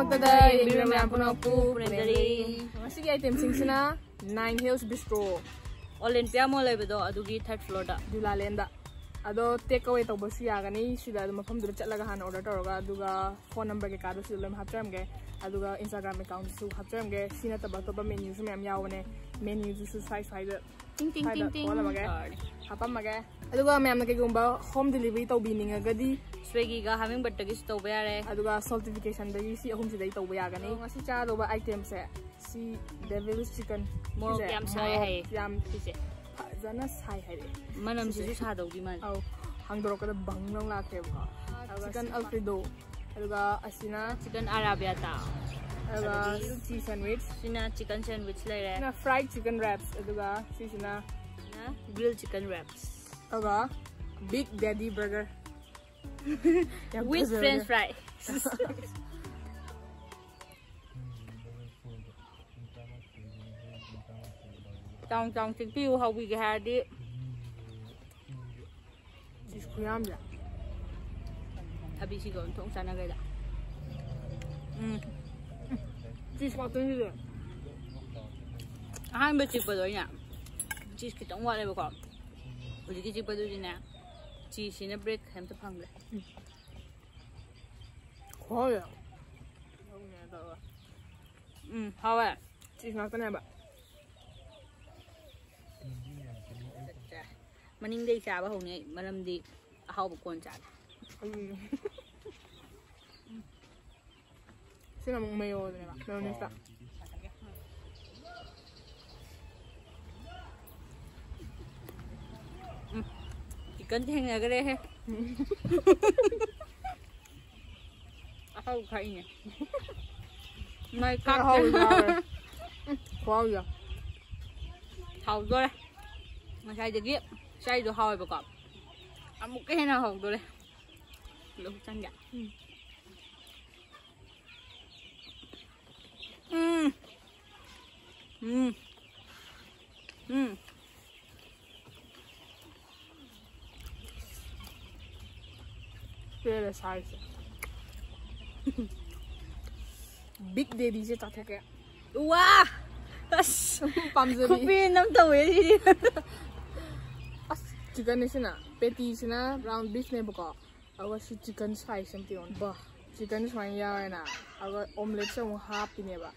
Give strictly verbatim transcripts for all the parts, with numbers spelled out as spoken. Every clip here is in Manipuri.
ꯗ ꯌꯦꯡꯕꯤꯔꯤꯕ ꯃꯌꯥꯝ ꯄꯨꯝꯅꯃꯛꯄꯨ ꯄꯨꯔꯦꯝꯖꯔꯤ꯫ ꯉꯁꯤꯒꯤ item ꯁꯤꯡꯁꯤꯅ Nine Hills Bistro, Olympia Mall ꯂꯩꯕꯗꯣ, ꯑꯗꯨꯒꯤ third floor ꯗ꯫ ꯗꯨꯂꯥꯂꯦꯟꯗ꯫ ꯑꯗꯣ take away ꯇꯧꯕꯁꯨ ꯌꯥꯒꯅꯤ꯫ ꯁꯤꯗ ꯑꯗꯨꯝ ꯃꯐꯝꯗꯨꯗ ꯆꯠꯂꯒ ꯍꯥꯟꯅ order ꯇꯧꯔꯒ, ꯑꯗꯨꯒ phone number ꯀꯩꯀꯥꯗꯨꯁꯨ ꯂꯣꯏꯅ ꯍꯥꯞꯆꯔꯝꯒꯦ꯫ ꯑꯗꯨꯒ Instagram account ꯁꯨ ꯍꯥꯞꯆꯔꯝꯒꯦ꯫ ꯁꯤ ꯅꯠꯇꯕ ꯑꯇꯣꯞꯄ menu ꯁꯨ ꯃꯌꯥꯝ ꯌꯥꯎꯕꯅꯦ꯫ Menu ꯗꯨꯁꯨ ꯁ꯭ꯋꯥꯏ ꯁ꯭ꯋꯥꯏꯗ ꯇꯤꯡ ꯇꯤꯡ ꯁ꯭ꯋꯥꯏꯗ ꯇꯤꯡ ꯇꯤꯡ ꯊꯣꯛꯍꯜꯂꯝꯃꯒꯦ꯫ ꯇꯧꯔꯅꯤ꯫ ꯍꯥꯄꯝꯃꯒꯦ꯫ ꯑꯗꯨꯒ ꯃꯌꯥꯝꯅ ꯀꯩꯒꯨꯝꯕ home delivery ꯇꯧꯕꯤꯅꯤꯡꯉꯒꯗꯤ Swiggy ꯒ Hummingbird ꯇꯒꯤꯁꯨ ꯇꯧꯕ ꯌꯥꯔꯦ꯫ ꯑꯗꯨꯒ Soltification ꯗꯒꯤ ꯁꯤ ꯑꯍꯨꯝꯁꯤꯗꯒꯤ ꯇꯧꯕ ꯌꯥꯒꯅꯤ꯫ ꯑꯗꯣ ꯉꯁꯤ ꯆꯥꯗꯧꯕ item ꯁꯦ ꯁꯤ Devil's Chicken꯫ ꯃꯣꯔꯣꯛ ꯁꯤꯁꯦ ꯌꯥꯝ ꯁꯥꯏ ꯃꯣꯔꯣꯛ ꯍꯥꯏꯌꯦ꯫ ꯌꯥꯝ ꯁꯤꯁꯦ꯫ ꯐꯖꯅ ꯁꯥꯏ ꯍꯥꯏꯔꯛꯑꯦ꯫ ꯃꯅꯝꯁꯤꯁꯨ ꯁꯤꯁꯦ꯫ ꯁꯥꯗꯧꯗꯤ ꯃꯥꯜꯂꯤ꯫ ꯑꯧ, ꯍꯥꯡꯗꯣꯔꯛꯄꯗ ꯕꯪ ꯂꯥꯎ ꯂꯥꯛꯈ꯭ꯔꯦꯕꯀꯣ꯫ ꯑꯗꯨꯒ chicken Alfredo꯫ ꯑꯗꯨꯒ ꯑꯁꯤꯅ chicken arrabbiata꯫ ꯑꯗꯨꯒ ꯑꯗꯒꯤ cheese sandwich꯫ ꯁꯤꯅ chicken sandwich ꯂꯩꯔꯦ꯫ ꯁꯤꯅ fried chicken wraps꯫ ꯑꯗꯨꯒ ꯁꯤꯁꯤꯅ ꯁꯤꯅ grilled chicken wraps꯫ ꯑꯗꯨꯒ Big Daddy Burger꯫ ꯌꯥꯝ with ꯐꯖꯕꯅꯦ꯫ French fry꯫ ꯆꯥꯎ ꯆꯥꯎ ꯆꯤꯛꯄꯤꯌꯨ, ꯍꯥꯎꯕꯤꯒꯦ ꯍꯥꯏꯔꯗꯤ꯫ ꯆꯤꯁ ꯈꯨꯌꯥꯝꯁꯦ꯫ ꯊꯕꯤꯁꯤꯒ ꯑꯣꯟꯊꯣꯛ ꯆꯥꯟꯅꯈ꯭ꯔꯦꯗ꯫ ꯎꯝ꯫ ꯆꯤꯁ ꯉꯥꯛꯇꯅꯤꯁꯦ꯫ ꯑꯍꯥꯟꯕ ꯆꯤꯛꯄꯗꯣ ꯑꯩꯅ ꯆꯤꯁ ꯈꯤꯇꯪ ꯋꯥꯠꯂꯦꯕꯀꯣ꯫ ꯍꯧꯖꯤꯛꯀꯤ ꯆꯤꯛꯄꯗꯨꯗꯤꯅꯦ, ꯆꯤꯁꯁꯤꯅ break ꯀꯩꯝꯇ ꯐꯪꯗ꯭ꯔꯦ꯫ ꯈꯨꯍꯥꯎꯁꯦ꯫ ꯎꯝ, ꯍꯥꯎꯋꯦ꯫ ꯆꯤꯁ ꯉꯥꯛꯇꯅꯦꯕ꯫ ꯃꯅꯤꯡꯗꯩ ꯆꯥꯕ ꯍꯧꯅꯤ ꯑꯩ, ꯃꯔꯝꯗꯤ ꯑꯍꯥꯎꯕ ꯀꯣꯟ ꯆꯥꯒꯦ꯫ ꯎꯝ꯫ ꯁꯤꯅ ꯑꯃꯨꯛ ꯃꯌꯣꯗꯅꯦꯕ, ꯃꯌꯣꯅꯦꯁꯇ꯫ ꯎꯝ, chicken ꯊꯦꯡꯅꯈ꯭ꯔꯦꯍꯦ꯫ ꯑꯍꯥꯎ ꯈꯥꯛꯏꯅꯦ꯫ ꯃꯥꯏ ꯈꯔ ꯀꯥꯛꯇꯦ꯫ ꯍꯥꯎꯕ ꯌꯥꯎꯔꯦ꯫ ꯎꯝ, ꯈꯨꯍꯥꯎꯁꯦ꯫ ꯍꯥꯎꯗꯣꯔꯦ꯫ ꯉꯁꯥꯏꯗꯒꯤ ꯆꯥꯏꯗꯣ ꯍꯥꯎꯋꯦꯕꯀꯣ꯫ ꯑꯃꯨꯛꯀ ꯍꯦꯟꯅ ꯍꯥꯎꯗꯣꯔꯦ꯫ ꯂꯧ ꯆꯪꯒꯦ꯫ ꯎꯝ꯫ ꯎꯝ꯫ ꯎꯝ꯫ ꯎꯝ꯫ ꯄꯦꯜꯂꯦ ꯁꯥꯔꯤꯁꯦ꯫ ꯕꯤꯛ ꯗꯦꯗꯤꯁꯦ ꯆꯥꯊꯣꯛꯀꯦ꯫ ꯋꯥ ꯑꯁ ꯄꯥꯝꯖꯕꯤ꯫ ꯈꯨꯄꯦꯟ ꯑꯃ ꯇꯧꯋꯦ ꯁꯤꯗꯤ꯫ ꯑꯁ ꯆꯤꯛꯀꯟꯅꯤꯁꯤꯅ ꯄꯦꯇꯤꯁꯤꯅ ꯔꯥꯎꯟ ꯕꯤꯐꯅꯦꯕꯀꯣ꯫ ꯑꯗꯨꯒ ꯁꯤ ꯆꯤꯛꯀꯟ ꯁꯥꯏꯖ ꯑꯃ ꯄꯤꯌꯣꯅꯦ꯫ ꯕꯥ ꯆꯤꯛꯀꯟ ꯁꯨꯃꯥꯏꯅ ꯌꯥꯎꯔꯦꯅ꯫ ꯑꯗꯨꯒ ꯑꯣꯝꯂꯦꯠꯁꯦ ꯑꯃꯨꯛ ꯍꯥꯞꯄꯤꯅꯦꯕ꯫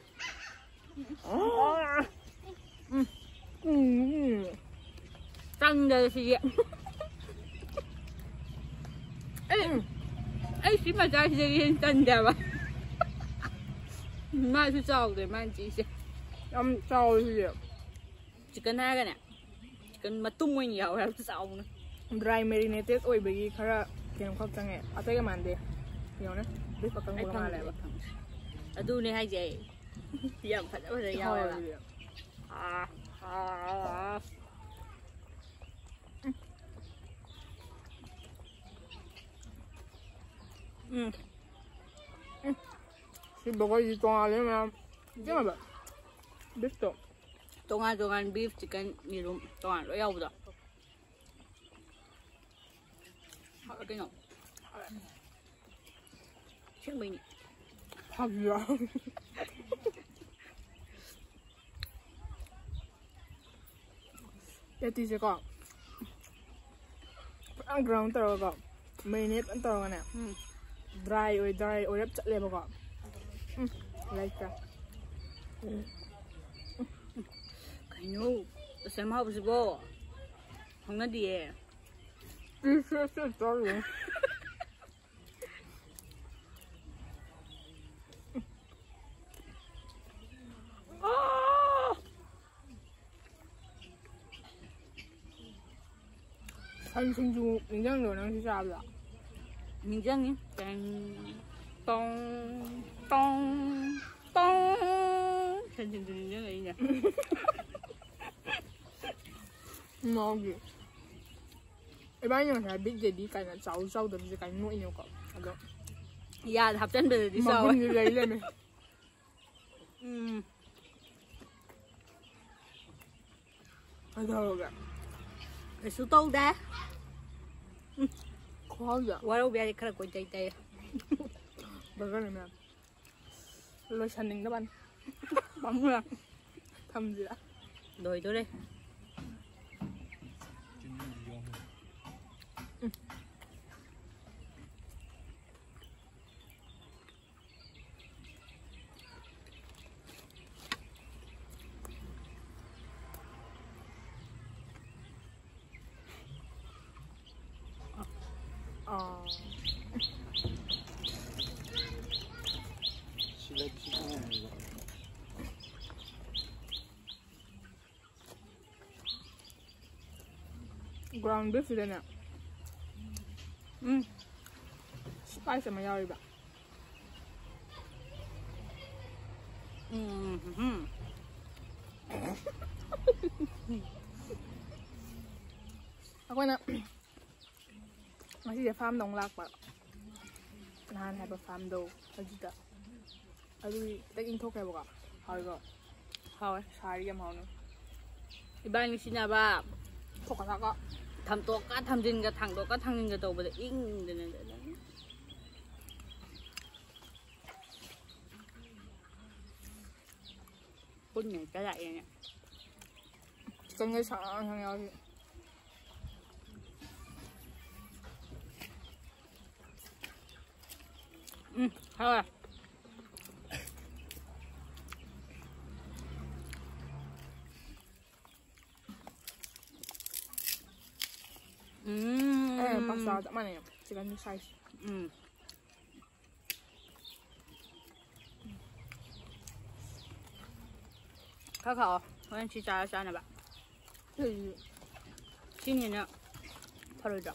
ꯆꯪꯗꯔꯦ ꯁꯤꯗꯤ꯫ ꯑꯩ ꯑꯩ ꯁꯤ ꯃꯆꯥꯁꯤꯗꯒꯤ ꯍꯦꯟꯅ ꯆꯟꯗꯦꯕ꯫ ꯃꯥꯁꯨ ꯆꯥꯎꯗ꯭ꯔꯦ ꯃꯥꯅ ꯆꯤꯛꯏꯁꯦ꯫ ꯌꯥꯝ ꯆꯥꯎꯋꯦ ꯁꯤꯗꯤ꯫ ꯆꯤꯛꯀꯟ ꯍꯥꯏꯔꯒꯅꯦ, ꯆꯤꯛꯀꯟ ꯃꯇꯨꯝ ꯑꯣꯏꯅ ꯌꯥꯎꯋꯦ ꯍꯥꯏꯕ, ꯆꯥꯎꯅ꯫ ꯗ꯭ꯔꯥꯏ ꯃꯦꯔꯤꯅꯦꯇꯦꯠ ꯑꯣꯏꯕꯒꯤ ꯈꯔ ꯀꯩꯅꯣ ꯈꯛ ꯆꯪꯉꯦ꯫ ꯑꯇꯩꯒ ꯃꯥꯟꯗꯦ꯫ ꯌꯦꯡꯉꯣꯅꯦ꯫ ꯕꯤꯐ ꯑꯩ ꯑꯀꯪꯕꯒ ꯐꯪꯗ꯭ꯔꯦ, ꯃꯥꯜꯂꯦꯕ꯫ ꯑꯩ ꯐꯪꯗ꯭ꯔꯦ꯫ ꯑꯗꯨꯅꯦ ꯍꯥꯏꯁꯦ ꯑꯩ꯫ ꯌꯥꯝ ꯐꯖ ꯐꯖ ꯌꯥꯎꯋꯦꯕ꯫ ꯍꯥꯎꯋꯦ꯫ ꯑꯥ, ꯑꯥ, ꯑꯥ, ꯑꯥ꯫ ꯎꯝ꯫ ꯁꯤ ꯕꯒꯔꯁꯤ ꯇꯣꯉꯥꯜꯂꯦ ꯃꯌꯥꯝ꯫ ꯀꯩꯅꯣꯕ? ꯕꯤꯐꯇꯣ꯫ ꯇꯣꯉꯥꯟ ꯇꯣꯉꯥꯟ ꯕꯤꯐ, ꯆꯤꯛꯀꯟ, ꯌꯦꯔꯨꯝ ꯇꯣꯉꯥꯟ ꯂꯣꯏ ꯌꯥꯎꯕꯗꯣ꯫ ꯍꯥꯎꯔꯦ ꯀꯩꯅꯣ꯫ ꯑꯁꯦꯡꯕꯩꯅꯤ꯫ ꯐꯥꯒꯤꯔꯣ? ꯄꯦꯇꯤꯁꯦꯀꯣ ꯄꯨꯔꯥ ꯒ꯭ꯔꯥꯎꯟ ꯇꯧꯔꯒꯀꯣ ꯃꯦꯔꯤꯅꯦꯠ ꯐꯖꯅ ꯇꯧꯔꯒꯅꯦ ꯎꯝ꯫ ꯗ꯭ꯔꯥꯏ ꯑꯣꯏ ꯗ꯭ꯔꯥꯏ ꯑꯣꯏꯔꯞ ꯆꯠꯂꯦꯕꯀꯣ꯫ ꯎꯝ ꯂꯩꯇ꯭ꯔꯦ꯫ ꯀꯩꯅꯣ? ꯑꯁ ꯌꯥꯝ ꯍꯥꯎꯕꯁꯤꯕꯣ꯫ ꯍꯧꯅꯗꯤꯌꯦ꯫ ꯄꯤꯁ ꯁꯦꯠ ꯁꯦꯠ ꯆꯥꯔꯤꯅꯦ꯫ ꯁꯟ ꯁꯤꯡꯖꯨ ꯅꯤꯡꯁꯤꯡꯗ꯭ꯔꯣ ꯅꯪ ꯁꯤ ꯆꯥꯕꯗ? ꯅꯤꯡꯁꯤꯡꯉꯤ꯫ ꯇꯦꯡ, ꯇꯣꯡ, ꯇꯣꯡ, ꯇꯣꯡ꯫ ꯁꯟ ꯁꯤꯡꯖꯨ ꯅꯤꯡꯁꯤꯡꯉꯛꯏꯅꯦ꯫ ꯃꯥꯒꯤ ꯏꯕꯥꯅꯤ ꯉꯁꯥꯏ ꯕꯤꯛ ꯗꯦꯗꯤ ꯀꯥꯏꯅ ꯆꯥꯎ ꯆꯥꯎꯗꯕꯁꯦ ꯀꯥꯏꯅ ꯅꯣꯛꯏꯅꯦꯕꯀꯣ꯫ ꯑꯗꯣ ꯌꯥꯗ ꯍꯥꯞꯆꯟꯕꯗꯗꯤ ꯆꯥꯎꯋꯦ꯫ ꯃꯒꯨꯟꯗꯤ ꯂꯩ ꯂꯩꯔꯝꯃꯦ꯫ ꯎꯝ꯫ ꯀꯩꯗꯧꯔꯒꯦ? ꯀꯩꯁꯨ ꯇꯧꯗꯦ꯫ ꯈꯨꯍꯥꯎꯁꯦ꯫ ꯋꯥꯔꯧꯕ ꯌꯥꯗꯦ, ꯈꯔ ꯀꯣꯏ ꯇꯩ ꯇꯩ꯫ ꯕꯔꯒꯔꯅꯦ ꯃꯌꯥꯝ꯫ ꯂꯣꯏꯁꯟꯅꯤꯡꯗꯕꯅꯤ꯫ ꯄꯥꯝꯃꯨꯔꯦ꯫ ꯊꯝꯁꯤꯔꯥ? ꯂꯣꯏꯗꯣꯔꯦ꯫ ꯑꯥ꯫ ꯁꯤꯂꯦꯠꯁꯤ ꯊꯣꯡꯉꯝꯃꯤꯕ꯫ Ground beef ꯁꯤꯗꯅꯦ꯫ ꯎꯝ꯫ Spice ꯑꯃ ꯌꯥꯎꯔꯤꯕ꯫ ꯎꯝ, ꯎꯝ, ꯎꯝ꯫ ꯑꯩꯈꯣꯏꯅ ꯉꯁꯤꯁꯦ farmꯗ ꯑꯃꯨꯛ ꯂꯥꯛꯄ꯫ ꯅꯍꯥꯟ ꯍꯥꯏꯕ farmꯗꯣ ꯑꯗꯨꯗ꯫ ꯑꯗꯨꯒꯤ ꯈꯤꯇꯪ ꯏꯪꯊꯣꯛꯈ꯭ꯔꯦꯕꯀꯣ꯫ ꯍꯥꯎꯋꯦꯀꯣ? ꯍꯥꯎꯋꯦ꯫ ꯁꯥꯔꯤ ꯌꯥꯝ ꯍꯥꯎꯅꯤ꯫ ꯏꯕꯥꯅꯤ ꯁꯤꯟꯅꯕ ꯊꯣꯛꯀ ꯊꯥꯛꯀ꯫ ꯊꯝꯇꯣꯛꯀ ꯊꯝꯖꯤꯟꯒ, ꯊꯥꯡꯗꯣꯛꯀ ꯊꯥꯡꯖꯤꯟꯒ ꯇꯧꯕꯗ ꯏꯪꯗꯅ꯫ ꯄꯨꯟꯅ ꯍꯦꯛꯇ ꯂꯥꯛꯑꯦꯅꯦ꯫ Chickenꯒ ꯁꯥꯡ ꯁꯥꯡ ꯌꯥꯎꯔꯤ꯫ ꯎꯝ, ꯍꯥꯎꯋꯦ꯫ ꯎꯝ꯫ ꯑꯦ, pasta ꯆꯞ ꯃꯥꯟꯅꯩ, chickenꯒꯤ size꯫ ꯎꯝ꯫ ꯈꯔ ꯈꯥꯛꯑꯣ, ꯍꯣꯔꯦꯟ ꯁꯤ ꯆꯥꯔ ꯆꯥꯅꯕ꯫ ꯎꯝ꯫ ꯁꯤꯅ ꯍꯦꯟꯅ ꯐꯔꯣꯏꯗ꯭ꯔꯣ?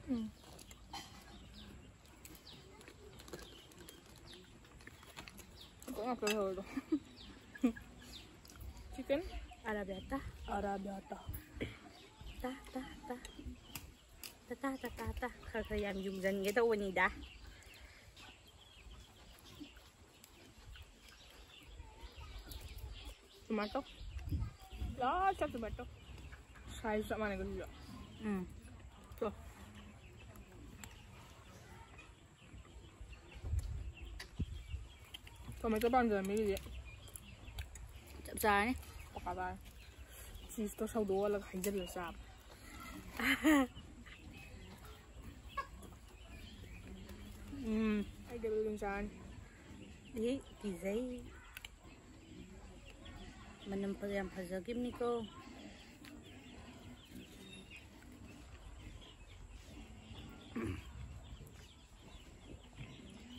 ꯎꯝ꯫ ꯀꯣꯛ ꯉꯥꯎ ꯐꯔꯣꯏꯗ꯭ꯔꯣ? Chicken ꯑꯔꯥꯕꯤꯌꯥꯇꯥ꯫ ꯑꯔꯥꯕꯤꯌꯥꯇꯥ꯫ ꯇꯥ, ꯇꯥ, ꯇꯥ꯫ ꯇꯥ, ꯇꯥ, ꯇꯥ, ꯇꯥ, ꯇꯥ꯫ ꯈꯔ ꯈꯔ ꯌꯥꯝ ꯌꯨꯡꯖꯟꯒꯦ ꯇꯧꯕꯅꯤꯗ꯫ Tomato꯫ Lots of tomato꯫ Size ꯆꯞ ꯃꯥꯟꯅꯩꯀꯣ ꯁꯤꯁꯨ꯫ ꯎꯝ꯫ ꯇꯣ꯫ ꯇꯣꯃꯦꯇꯣ ꯄꯥꯝꯖꯕ ꯃꯤꯒꯤꯗꯤ ꯆꯞ ꯆꯥꯔꯅꯤ꯫ ꯄꯀꯥ ꯇꯥꯔꯦ꯫ ꯆꯤꯁꯇꯣ ꯁꯧꯗꯣꯛꯍꯜꯂꯒ ꯍꯩꯖꯤꯜꯂ ꯆꯥꯕ꯫ ꯎꯝ꯫ ꯑꯩꯗꯤ ꯑꯗꯨꯝ ꯆꯥꯔꯅꯤ꯫ ꯑꯩ ꯀꯤꯖꯩ꯫ ꯃꯅꯝ ꯐꯖ-, ꯌꯥꯝ ꯐꯖꯈꯤꯕꯅꯤꯀꯣ꯫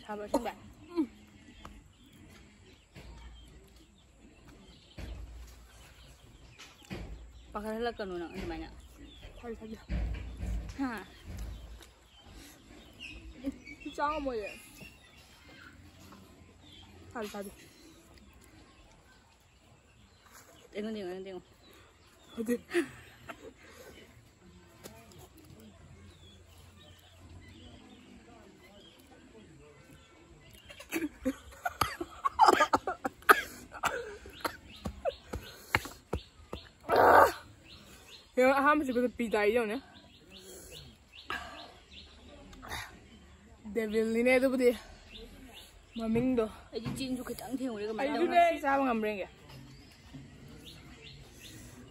ꯁꯥꯕ꯭ꯔꯥ ꯑꯁꯦꯡꯕ? ꯄꯥꯈꯠꯍꯜꯂꯛꯀꯅꯨ ꯅꯪ ꯑꯗꯨꯃꯥꯏꯅ꯫ ꯊꯥꯗꯦ, ꯊꯥꯗꯦ꯫ ꯍꯥ? ꯁꯤ ꯆꯥ ꯉꯝꯃꯣꯏꯌꯦ꯫ ꯊꯥꯗꯦ, ꯊꯥꯗꯦ꯫ ꯑꯩꯉꯣꯟꯗ ꯌꯦꯡꯉꯣ, ꯑꯩꯉꯣꯟꯗ ꯌꯦꯡꯉꯣ꯫ ꯊꯥꯗꯦ꯫ ꯌꯦꯡꯉꯣ, ꯑꯍꯥꯟꯕꯁꯤꯕꯨꯗ ꯄꯤ ꯇꯥꯏ ꯌꯦꯡꯉꯨꯅꯦ꯫ ꯗꯦꯚꯤꯜꯅꯤꯅꯦ ꯑꯗꯨꯕꯨꯗꯤ ꯃꯃꯤꯡꯗꯣ꯫ ꯑꯩꯗꯤ ꯆꯤꯟꯁꯨ ꯈꯤꯇꯪ ꯊꯦꯡꯉꯨꯔꯦ ꯀꯃꯥꯏꯅ ꯑꯩꯁꯨꯅꯦ ꯇꯧꯅꯤ? ꯆꯥꯕ ꯉꯝꯕ꯭ꯔꯥ ꯌꯦꯡꯒꯦ꯫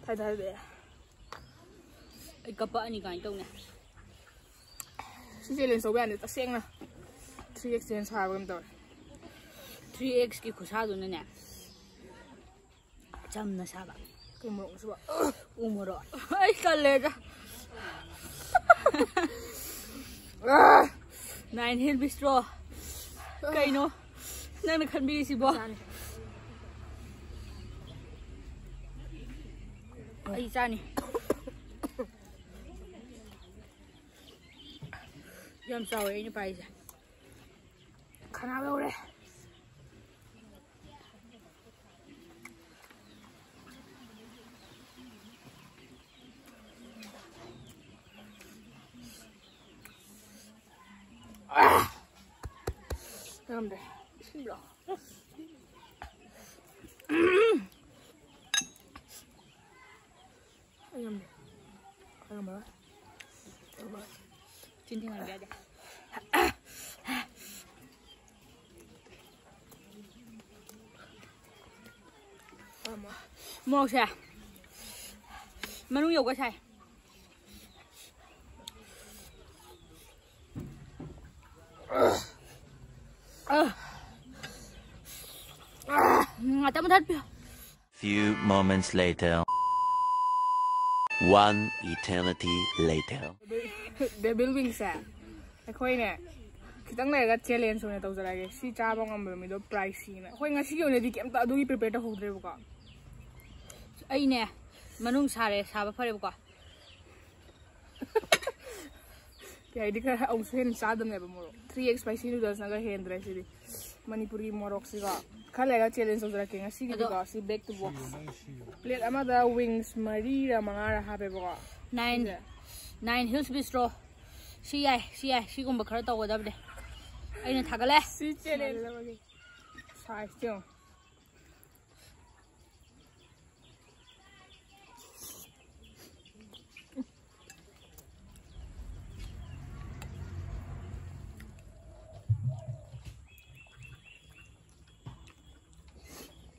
ꯊꯥꯏ ꯊꯥꯏꯗꯦ꯫ ꯑꯩ ꯀꯞꯄꯛꯑꯅꯤ ꯀꯃꯥꯏꯅ ꯇꯧꯅꯤ? ꯁꯤ ꯆꯦꯂꯦꯟꯖ ꯇꯧꯕ ꯌꯥꯅꯤ ꯇꯁꯦꯡꯅ꯫ ꯊ꯭ꯔꯤ ꯑꯦꯛꯁ ꯆꯦꯂꯦꯟꯖ ꯁꯥꯕ ꯀꯩꯅꯣ ꯇꯧꯔꯦ꯫ ꯊ꯭ꯔꯤ ꯑꯦꯛꯁꯀꯤ ꯈꯨꯁꯥꯗꯨꯅꯅꯦ ꯆꯝꯅ ꯁꯥꯕ꯫ ꯀꯩ ꯃꯣꯔꯣꯛꯅꯣ ꯁꯤꯕꯣ? ꯎ ꯃꯣꯔꯣꯛ꯫ ꯑꯩ ꯇꯜꯂꯦꯗ꯫ ꯑꯥ! ꯅꯥꯏꯟ ꯍꯤꯜ ꯕꯤꯁꯇ꯭ꯔꯣ꯫ ꯀꯩꯅꯣ ꯅꯪꯅ ꯈꯟꯕꯤꯔꯤꯁꯤꯕꯣ? ꯆꯥꯅꯤ꯫ ꯑꯩ ꯆꯥꯅꯤ꯫ ꯌꯥꯝ ꯆꯥꯎꯋꯦ ꯑꯩꯅ ꯄꯥꯏꯁꯦ꯫ ꯈꯅꯥꯎ ꯌꯧꯔꯦ꯫ ꯉꯝꯗ꯭ꯔꯦ꯫ ꯏꯁꯤꯡ ꯄꯤꯔꯛꯑꯣ꯫ ꯑꯩ ꯉꯝꯗ꯭ꯔꯦ꯫ ꯑꯩ ꯉꯝꯃꯔꯣꯏ꯫ ꯆꯤꯟ ꯊꯤꯡꯍꯟꯕ ꯌꯥꯗꯦ꯫ ꯃꯣꯔꯣꯛꯁꯦ ꯃꯅꯨꯡ ꯌꯧꯒ ꯁꯥꯏ꯫ ꯑ꯫ ꯑ꯫ ꯉꯥꯛꯇ ꯃꯨꯊꯠꯄꯤꯌꯨ꯫ Few moments later. One eternity later. Devil wingsꯁꯦ ꯑꯩꯈꯣꯏꯅꯦ ꯈꯤꯇꯪ ꯂꯩꯔꯒ challenge ꯑꯣꯏꯅ ꯇꯧꯖꯔꯛꯑꯒꯦ꯫ ꯁꯤ ꯆꯥꯕ ꯉꯝꯕ ꯃꯤꯗꯣ prizeꯅ꯫ ꯑꯩꯈꯣꯏ ꯉꯁꯤꯒꯤ ꯑꯣꯏꯅꯗꯤ ꯀꯩꯝꯇ ꯑꯗꯨꯒꯤ prepare ꯇꯧꯍꯧꯗ꯭ꯔꯦꯕꯀꯣ꯫ ꯑꯩꯅꯦ ꯃꯅꯨꯡ ꯁꯥꯔꯦ, ꯁꯥꯕ ꯐꯔꯦꯕꯀꯣ꯫ ꯀꯩ ꯍꯥꯏꯗꯤ ꯈꯔ ꯑꯃꯨꯛꯁꯨ ꯍꯦꯟꯅ ꯆꯥꯗꯕꯅꯦꯕ ꯃꯣꯔꯣꯛ꯫ Three X spicy noodlesꯅꯒ ꯍꯦꯟꯗ꯭ꯔꯦ ꯁꯤꯗꯤ꯫ ꯃꯅꯤꯄꯨꯔꯤ ꯃꯣꯔꯣꯛꯁꯤꯀꯣ꯫ ꯈꯔ ꯂꯩꯔꯒ challenge ꯇꯧꯖꯔꯛꯀꯦ ꯉꯁꯤꯒꯤꯗꯤꯀꯣ꯫ ꯑꯗꯣ ꯁꯤ back to box꯫ Plate ꯑꯃꯗ wings ꯃꯔꯤꯔ ꯃꯉꯥꯔ ꯍꯥꯞꯄꯦꯕꯀꯣ꯫ Nine꯫ ꯁꯤꯁꯦ꯫ Nine Hills Bistro꯫ ꯁꯤ ꯌꯥꯏ, ꯁꯤ ꯌꯥꯏ, ꯁꯤꯒꯨꯝꯕ ꯈꯔ ꯇꯧꯒꯗꯕꯅꯦ꯫ ꯑꯩꯅ ꯊꯥꯒꯠꯂꯦ꯫ ꯁꯤ challenge꯫ Size ꯁꯦ ꯌꯦꯡꯉꯣ꯫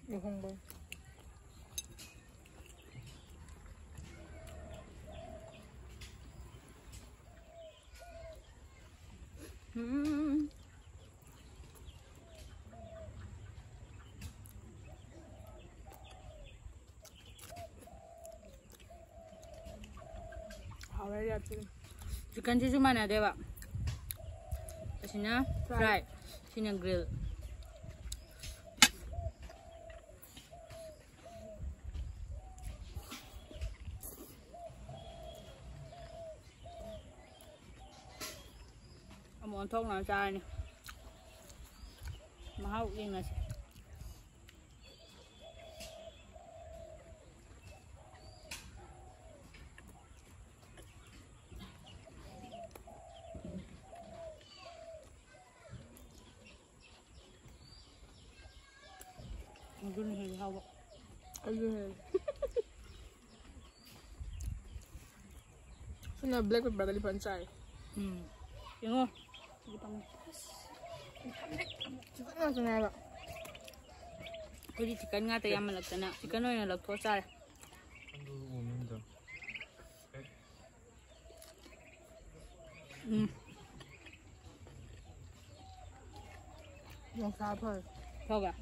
ꯂꯨꯍꯣꯡꯕ꯫ ꯎꯝ꯫ ꯍꯥꯎꯔꯦ ꯌꯥꯗ꯭ꯔꯦ꯫ Chickenꯁꯤꯁꯨ ꯃꯥꯟꯅꯗꯦꯕ꯫ ꯑꯁꯤꯅ fry꯫ Fry, ꯁꯤꯅ grill꯫ ꯑꯃꯨꯛ ꯑꯣꯟꯊꯣꯛꯅꯔ ꯆꯥꯔꯅꯤ꯫ ꯃꯍꯥꯎ ꯌꯦꯡꯅꯁꯤ꯫ ꯑꯗꯨꯅ ꯍꯦꯟꯅ ꯍꯥꯎꯕ꯫ ꯑꯗꯨꯅ ꯍꯦꯟꯅ꯫ ꯁꯤꯅ black pepperꯒꯗꯤ ꯐꯖꯅ ꯆꯥꯏ꯫ ꯎꯝ꯫ ꯌꯦꯡꯉꯣ꯫ ꯁꯤꯗꯤ ꯄꯪꯉꯦ꯫ ꯐꯖꯅ ꯉꯥꯛꯇꯅꯦ ꯍꯥꯏꯕ꯫ ꯑꯩꯈꯣꯏꯗꯤ ꯆꯤꯛꯀꯟ ꯉꯥꯛꯇ ꯌꯥꯝꯃꯜꯂꯛꯇꯅ ꯆꯤꯛꯀꯟ ꯑꯣꯏꯅ ꯂꯧꯊꯣꯛꯑ ꯆꯥꯔꯦ꯫ ꯎꯝ꯫ ꯌꯣꯡꯆꯥꯛ ꯐꯔꯦ꯫ ꯐꯕ꯭ꯔꯥ?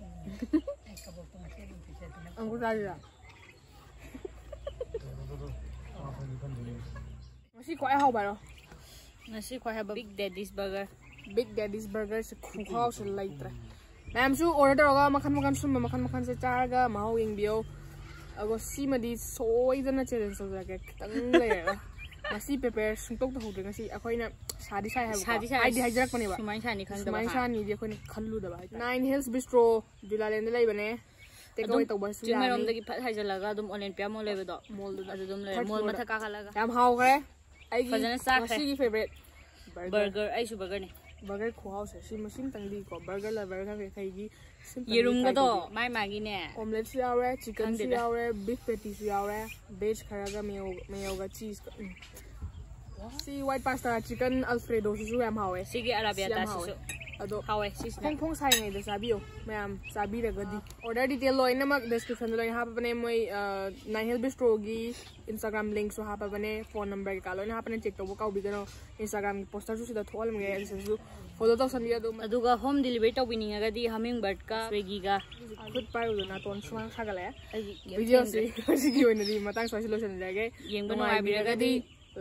ꯑꯃꯨꯛ ꯆꯥꯁꯤꯔꯥ? ꯉꯁꯤ ꯈ꯭ꯋꯥꯏ ꯍꯥꯎꯕ ꯍꯥꯏꯔꯣ? ꯉꯁꯤ ꯈ꯭ꯋꯥꯏ ꯍꯥꯎꯕ Big Daddy's Burger꯫ Big Daddy's Burgerꯁꯦ ꯈꯨꯍꯥꯎꯁꯦ ꯂꯩꯇ꯭ꯔꯦ꯫ ꯃꯌꯥꯝꯁꯨ order ꯇꯧꯔꯒ ꯃꯈꯟ ꯃꯈꯟ ꯁꯨꯝꯕ ꯃꯈꯟ ꯃꯈꯟꯁꯦ ꯆꯥꯔꯒ ꯃꯍꯥꯎ ꯌꯦꯡꯕꯤꯌꯣ꯫ ꯑꯗꯨꯒ ꯁꯤꯃꯗꯤ ꯁꯣꯏꯗꯅ challenge ꯇꯧꯖꯔꯛꯀꯦ꯫ ꯈꯤꯇꯪ ꯂꯩꯔꯒ ꯉꯁꯤ prepare ꯁꯨꯡꯇꯧ ꯇꯧꯍꯧꯗ꯭ꯔꯦ꯫ ꯉꯁꯤ ꯑꯩꯈꯣꯏꯅ ꯁꯥꯗꯤ ꯁꯥꯏ ꯍꯥꯏꯕꯀꯣ꯫ ꯁꯥꯗꯤ ꯁꯥꯏ꯫ ꯍꯥꯏꯗꯤ ꯍꯥꯏꯖꯔꯛꯄꯅꯦꯕ꯫ ꯁꯨꯃꯥꯏꯅ ꯁꯥꯅꯤ ꯈꯪꯗꯕ꯫ ꯁꯨꯃꯥꯏꯅ ꯍꯥ? ꯁꯥꯅꯤꯗꯤ ꯑꯩꯈꯣꯏꯅ ꯈꯜꯂꯨꯗꯕ ꯍꯥꯏꯇꯥꯔꯦ꯫ Nine Hills Bistro ꯗꯨꯂꯥꯂꯦꯟꯗ ꯂꯩꯕꯅꯦ꯫ Take ꯑꯗꯨꯝ away ꯇꯧꯕꯁꯨ ꯌꯥꯅꯤ꯫ ꯆꯤꯡꯃꯩꯔꯣꯡꯗꯒꯤ ꯐꯠ ꯍꯥꯏꯖꯜꯂꯒ ꯑꯗꯨꯝ Olympia Mall ꯂꯩꯕꯗꯣ꯫ Mallꯗꯨꯗ꯫ ꯑꯗꯨ ꯑꯗꯨꯝ ꯂꯩꯔꯦ꯫ Third Mall floorꯗ꯫ ꯃꯊꯛ ꯀꯥꯈꯠꯂꯒ꯫ ꯌꯥꯝ ꯍꯥꯎꯈ꯭ꯔꯦ꯫ ꯑꯩꯒꯤ ꯐꯖꯅ ꯆꯥꯈ꯭ꯔꯦ꯫ ꯉꯁꯤꯒꯤ favourite burger꯫ Burger, ꯑꯩꯁꯨ burgerꯅꯦ꯫ Burger ꯈꯨꯍꯥꯎꯁꯦ ꯁꯤ ꯃꯁꯤꯝꯇꯪꯗꯤꯀꯣ, burger lover ꯈꯩꯒꯤ ꯁꯤꯝꯇꯪꯗꯤ ꯌꯦꯔꯨꯝꯒꯗꯣ try ꯇꯧꯕꯤꯌꯨ꯫ ꯃꯥꯏ ꯃꯥꯒꯤꯅꯦ꯫ Omelette ꯁꯨ ꯌꯥꯎꯔꯦ, chicken ꯁꯨ ꯈꯪꯗꯦꯗ꯫ ꯌꯥꯎꯔꯦ, beef patty ꯁꯨ ꯌꯥꯎꯔꯦ, veg ꯈꯔꯒ mayo, mayo ꯒ cheese ꯒ꯫ ꯎꯝ꯫ ꯁꯤ white pasta chicken Alfredo ꯁꯤꯁꯨ ꯌꯥꯝ ꯍꯥꯎꯋꯦ꯫ ꯁꯤꯒꯤ ꯁꯤ ꯌꯥꯝ ꯍꯥꯎꯋꯦ꯫ ꯑꯔꯥꯕꯤꯌꯥꯇꯥꯁꯤꯁꯨ ꯑꯗꯣ ꯍꯥꯎꯋꯦ ꯁꯤꯁꯤꯅ꯫ ꯐꯣꯡ ꯐꯣꯡ ꯁꯥꯔꯤꯉꯩꯗ ꯆꯥꯕꯤꯌꯣ ꯃꯌꯥꯝ, ꯆꯥꯕꯤꯔꯒꯗꯤ꯫ Order detail ꯂꯣꯏꯅꯃꯛ description ꯗ ꯂꯣꯏꯅ ꯍꯥꯞꯄꯕꯅꯦ꯫ ꯃꯣꯏ, ꯑ, Nine Hills Bistro ꯒꯤ Instagram link ꯁꯨ ꯍꯥꯞꯄꯕꯅꯦ, phone number ꯀꯩꯀꯥ ꯂꯣꯏꯅ ꯍꯥꯞꯄꯅꯦ, check ꯇꯧꯕ ꯀꯥꯎꯕꯤꯒꯅꯣ꯫ Instagram ꯒꯤ poster ꯁꯨ ꯁꯤꯗ ꯊꯣꯛꯍꯜꯂꯝꯒꯦ, ꯑꯗꯨꯁꯨ follow ꯇꯧꯁꯟꯕꯤꯌꯣ꯫ ꯑꯗꯨꯝ ꯑꯗꯨꯒ home delivery ꯇꯧꯕꯤꯅꯤꯡꯉꯒꯗꯤ Hummingbird ꯀ Swiggy ꯒ꯫ ꯈꯨꯠ ꯄꯥꯏꯔꯨꯗꯅ ꯅꯥꯇꯣꯟ ꯁꯨꯃꯥꯡ ꯁꯥꯒꯠꯂꯛꯑꯦ꯫ ꯑꯩꯒꯤ ꯌꯦꯡ video ꯁꯤ ꯊꯦꯡꯈ꯭ꯔꯦ꯫ ꯍꯧꯖꯤꯛꯀꯤ ꯑꯣꯏꯅꯗꯤ ꯃꯇꯥꯡ ꯁ꯭ꯋꯥꯏꯁꯤ ꯂꯣꯏꯁꯤꯟꯖꯔꯒꯦ꯫ ꯌꯦꯡꯕ ꯅꯨꯡꯉꯥꯏꯕꯤꯔꯒꯗꯤ ꯅꯨꯡꯉꯥꯏꯕꯤꯔꯒꯗꯤ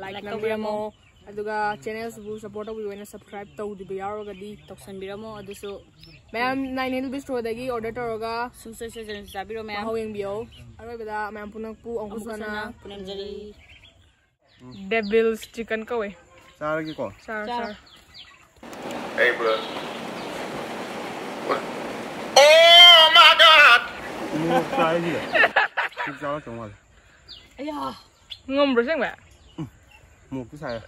like like ꯅꯝꯕꯤꯔꯝꯃꯣ꯫ ꯇꯧꯕꯤꯔꯝꯃꯣ꯫ ꯑꯗꯨꯒ channel ꯁꯤꯕꯨ support ꯇꯧꯕꯤꯌꯣꯅ subscribe ꯇꯧꯗꯕ ꯌꯥꯎꯔꯒꯗꯤ ꯇꯧꯁꯟꯕꯤꯔꯝꯃꯣ꯫ ꯑꯗꯨꯁꯨ ꯃꯌꯥꯝ Nine Hills Bistro ꯗꯒꯤ order ꯇꯧꯔꯒ ꯁꯨꯡꯁꯣꯏ ꯁꯣꯏꯗꯅ ꯆꯥꯕꯤꯔꯣ ꯃꯌꯥꯝ꯫ ꯃꯍꯥꯎ ꯌꯦꯡꯕꯤꯌꯣ꯫ ꯑꯔꯣꯏꯕꯗ ꯃꯌꯥꯝ ꯄꯨꯝꯅꯃꯛꯄꯨ ꯑꯃꯨꯛ ꯑꯃꯨꯛ ꯍꯟꯅ ꯍꯟꯅ ꯄꯨꯅꯦꯝꯖꯔꯤ꯫ Devil's chicken ꯀꯧꯋꯦ꯫ ꯆꯥꯔꯒꯦꯀꯣ꯫ ꯆꯥꯔꯣ, ꯆꯥꯔꯣ꯫ ꯆꯥꯔꯣ꯫ Hey, bro. Oh my God! ꯃꯣꯔꯣꯛ ꯆꯥꯏꯁꯤꯗ꯫ ꯆꯤꯛ ꯆꯥꯔꯛꯇꯧ ꯃꯥꯜꯂꯦ꯫ ꯑꯌꯥ꯫ ꯉꯝꯕ꯭ꯔꯣ ꯑꯁꯦꯡꯕ? ꯃꯣꯔꯣꯛꯇꯤ ꯁꯥꯏ꯫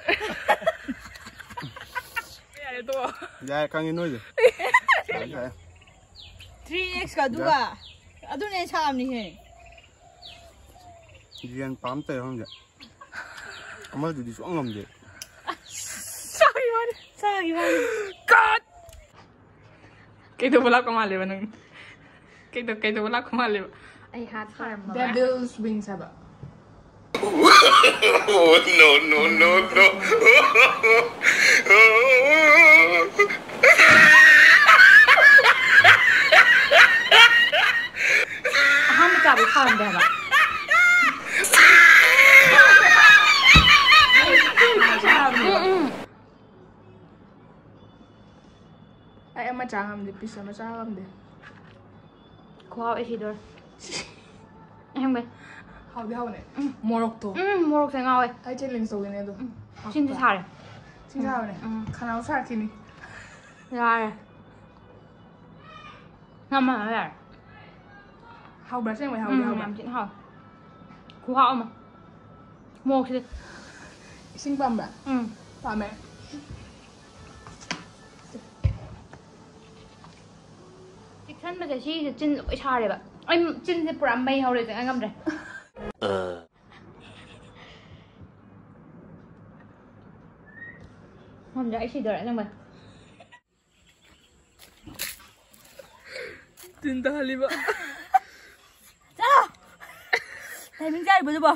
ꯌꯥꯔꯦ ꯇꯣꯛꯑꯣ꯫ ꯌꯥꯔꯦ, ꯈꯪꯉꯦ ꯅꯣꯏꯁꯦ꯫ ꯁꯥꯏ, ꯁꯥꯏ꯫ Three X ꯀ ꯑꯗꯨꯒ꯫ ꯑꯗꯨꯅ ꯍꯦꯟꯅ ꯁꯥꯕꯅꯤꯍꯦ꯫ ꯌꯦꯟ ꯄꯥꯝ ꯇꯧꯔꯦ ꯈꯪꯗꯦ꯫ ꯑꯃꯗꯨꯗꯤ ꯁꯨꯡꯉꯝ ꯉꯝꯗꯦ꯫ ꯆꯥꯈꯤꯕ ꯋꯥꯅꯤ, ꯆꯥꯈꯤꯕ ꯋꯥꯅꯤ꯫ Cut! ꯀꯩꯗꯧꯕ ꯂꯥꯛꯄ ꯃꯥꯜꯂꯦꯕ ꯅꯪ? ꯀꯩꯗꯧ ꯀꯩꯗꯧꯕ ꯂꯥꯛꯄ ꯃꯥꯜꯂꯦꯕ? ꯑꯩ ꯍꯥꯠꯈ꯭ꯔꯦ꯫ Devil's wings ꯍꯥꯏꯕ. Oh, no, no, no, no. ꯑꯍꯥꯟꯕ ꯆꯥꯕꯗꯤ ꯍꯥꯎꯔꯝꯗꯦ ꯍꯥꯏꯕ꯫ ꯑꯩ ꯑꯃ ꯆꯥ ꯉꯝꯗꯦ, piece ꯑꯃ ꯆꯥ ꯉꯝꯗꯦ꯫ ꯈꯨꯍꯥꯎ ꯑꯦꯁꯤꯗꯣꯔ꯫ ꯑꯁꯦꯡꯕꯩ꯫ ꯍꯥꯎꯗꯤ ꯍꯥꯎꯅꯦ꯫ ꯃꯣꯔꯣꯛꯇꯣ꯫ ꯎꯝ, ꯃꯣꯔꯣꯛꯁꯦ ꯉꯥꯎꯋꯦ꯫ ꯑꯩ challenge ꯇꯧꯒꯦꯅꯦ ꯑꯗꯣ꯫ ꯆꯤꯟꯁꯨ ꯁꯥꯔꯦ꯫ ꯆꯤꯟ ꯁꯥꯕꯅꯦ꯫ ꯎꯝ꯫ ꯈꯅꯥꯎ ꯁꯥꯔꯛꯈꯤꯅꯤ꯫ ꯌꯥꯔꯦ꯫ ꯉꯝꯃꯔꯣꯏ ꯌꯥꯔꯦ꯫ ꯍꯥꯎꯕ꯭ꯔꯥ ꯑꯁꯦꯡꯕꯩ? ꯎꯝ, ꯍꯥꯎꯗꯤ ꯍꯥꯎꯕ꯭ꯔꯥ? ꯌꯥꯝ ꯊꯤꯅ ꯍꯥꯎꯋꯦ꯫ ꯈꯨꯍꯥꯎ ꯑꯃ꯫ ꯃꯣꯔꯣꯛꯁꯤꯗꯤ꯫ ꯏꯁꯤꯡ ꯄꯥꯝꯕ꯭ꯔꯥ? ꯎꯝ꯫ ꯄꯥꯝꯃꯦ꯫ ꯆꯤꯛꯁꯟꯕꯁꯦ ꯁꯤꯁꯦ ꯆꯤꯟ ꯂꯣꯏ ꯁꯥꯔꯦꯕ꯫ ꯑꯩ ꯆꯤꯟꯁꯦ ꯄꯨꯔꯥ ꯃꯩ ꯍꯧꯔꯦ ꯉꯝꯗ꯭ꯔꯦ꯫ ꯉꯝꯗ꯭ꯔꯦ ꯑꯩ ꯁꯤꯗꯣꯔꯦ ꯑꯁꯦꯡꯕꯩ꯫ ꯇꯤꯟ ꯇꯥꯍꯜꯂꯤꯕ꯫ ꯇꯥꯏꯃꯤꯡ ꯆꯥꯔꯤꯕꯣ ꯑꯗꯨꯕꯣ?